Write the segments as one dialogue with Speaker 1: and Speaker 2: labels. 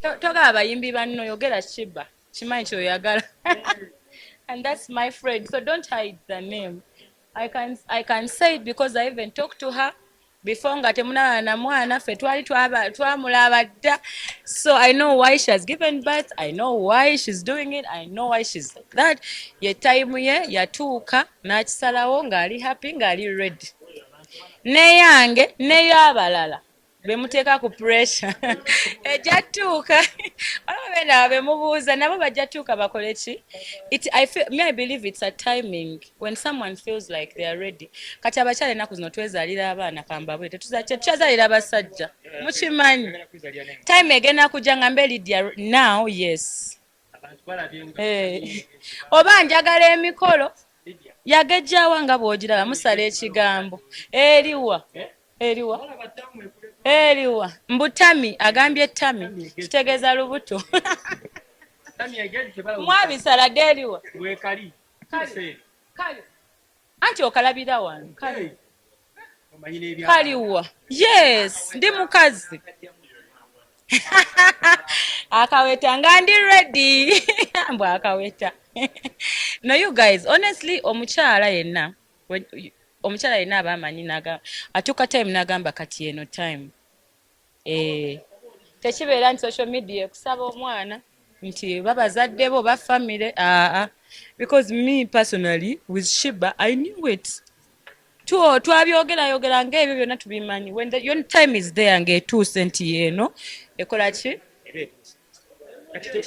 Speaker 1: Togaba abayimbi banno, yogera Sheebah, kimanyi kyoyagala, and that's my friend, so don't hide the name. I can say it because I even talk to her before nga temunaba na mwana. Ffe twali twamulaba dda, so I know why she has given birth, I know why she's doing it, I know why she's like that. Ye time ye yatuuka n'akisalawo ng'ali happy, ng'ali ready. Neyange ney'abalala bemuteeka ku pressure, ejja tuuka. Waliwo bendaba bemubuuza, nabo bajja tuuka bakole ki. I feel, me, I believe it's a timing when someone feels like they are ready. Kati abakyala ennaku zino twezaalira abaana, kambabwe tetukyazaalira abasajja, mukimanyi. Time egenda kujja nga mbe Lydia now, yes. Eh. Oba njagala emikolo yagejjawa nga bw'ogiraba, musala ekigambo. Eriwa, eriwa, eriwa? Mbu tummy, agambye tummy kitegeeza lubuto. Mwabisaladde, eriwa? Anti okalabira wano. Kaliwa? Yes, ndi mukazi akaweta nga ndi ready. Mbw akaweta. No, you guys, honestly, omukyala yenna, omukyala yenna aba amanyi, atuuka time n'agamba kati eno time. Eh, tekibeera nti social media ekusaba omwana nti babazadde bo ba family, aa, because me personally with Sheebah, I knew it. Twabyogerayogera ngaebyo byonna tubimanyi. When your time is there, ng'etuuse nti yeeno ekola ki.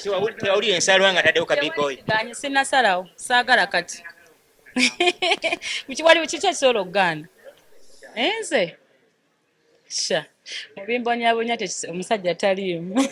Speaker 2: Tewawulira ensalwa nga taddewo ka big boy?
Speaker 1: Ganye, sinasalawo, saagala kati. Waliwo kiki ekisobola okugaana enze sha mubimbonyabonya? Omusajja taliimu.